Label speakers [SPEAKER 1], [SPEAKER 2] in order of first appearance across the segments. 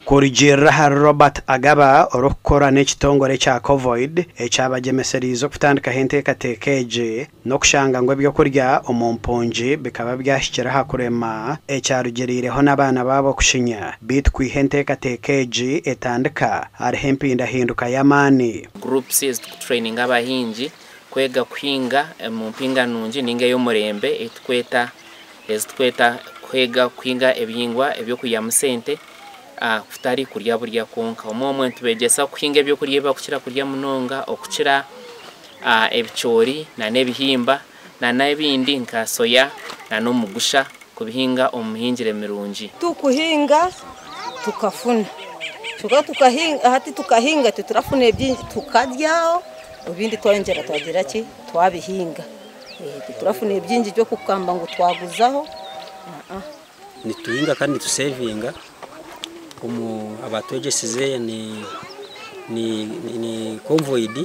[SPEAKER 1] Kurugiirira ahari Robert Agaba orikukora n'ekitongore ekya Covoid ekyabagyemesereize okutandikaho enteekateeka egi n'okushanga ngu ebyokurya omu mpungi bikaba byahikire aha kurema ekyarugiriireho n'abaana baabo kushinya beitu kwiha enteekateeka egi etandika hariho empindahinduka y'amaani.
[SPEAKER 2] Groups ezitukutureyininga abahingi kwega kuhinga omu mpinga nungi ninga ey'omurembe ezitukweta kwega kuhinga ebihingwa eby'okwihamu sente kutari kurya burya kwonka. Omwe omwe nitubegyesa kuhinga ebyokurya ebi barikukira kurya munonga okukira ebicoori n'ebihimba n'ebindi nka soya n'omugusha kubihinga omu mihingire mirungi.
[SPEAKER 3] Tukuhinga tukafuna kyonka tukahinga hati tukahinga titurafuna bingi tukaryaho ebindi twayongyera twagira ki twabihinga titurafuna bingi by'okugamba ngu twaguzaho.
[SPEAKER 4] Nituhinga kandi nitusevinga omu abatwegyesize ni ni ni Convoid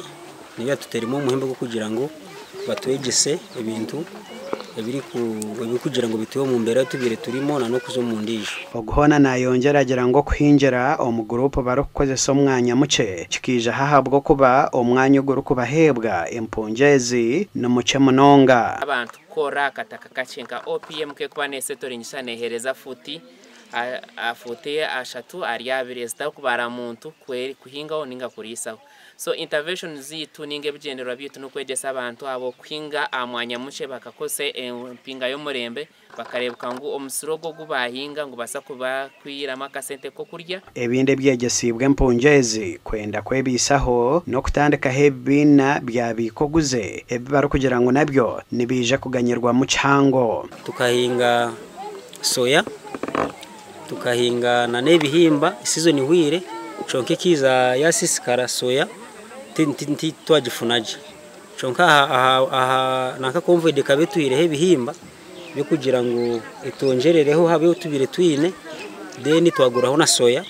[SPEAKER 4] niyo yatuteiremu omuhimbo gw'okugira ngu batwegyese ebintu ebirikugira ngu bituhe omu mbeera ei tubaire turimu n'okuza omu ndiijo.
[SPEAKER 1] Ogu hoona nayongyera agira ngu okuhingira omu guruupu barikukozesa omwanya mukye kikiijaho ahabw'okuba omwanya ogurikubaheebwa empungi ezi ni mukye munonga.
[SPEAKER 2] Abantu kukora akataka kakye nka OPM ku erikuba neesetoringisa neeheereza fuuti fuuti ashatu ahari abiri ezitarikubara muntu kuhingaho ninga kuriisaho. So intervention zaitu ninga ebigyendererwa byaitu n'okwegyesa abantu abo kuhinga aha mwanya mukye bakakozesa empinga y'omurembe bakareebeka ngu omusiri ogwo ogu baahinga nigubaasa kubakwihiramu akasente k'okurya.
[SPEAKER 1] Ebindi ebyegyesiibwe empungi ezi kwenda kwebaisaho n'okutandikaho ebibiina bya biikoguze ebi barikugira ngu nabyo nibiija kuganyirwamu kihango.
[SPEAKER 4] Tukahinga soya, tukahinga n'ebihimba sizoni ehweire kyonka ekiiza yasiisikara soya titwagifuna gye kyonka aha nanka Convoid ekaba etwihireho ebihimba by'okugira ngu etwongyerereho aha bi tubaire twine then twaguraho na soya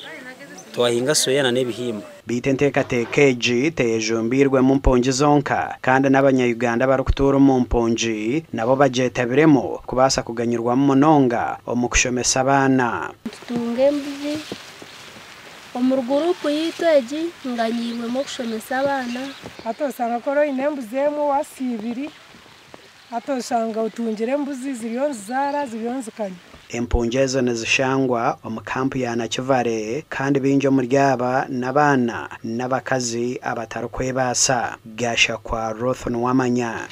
[SPEAKER 4] twahinga soya n'ebihimba.
[SPEAKER 1] Beitu enteekateeka egi teyejumbiirwemu mpungi zonka kandi n'abanya-Uganda abarikutuura omu mpungi nabo bagyetabiremu kubaasa kuganyirwamu munonga omu kushomesa abaana.
[SPEAKER 5] Nitutunga embuzi omu guruupu yaitu egi nganyiirwemu okushomesa abaana.
[SPEAKER 6] Hati osanga ku oine embuzi emwe waasi ibiri hati oshanga otungire embuzi ziriyo nizizaara ziriyo nizikanya.
[SPEAKER 1] Empungi ezo nizishangwa omu kampu ya Nakivale kandi baingi omuri aba n'abaana n'abakazi abatarikwebaasa. Gashakwa Ruth Nuwamanya.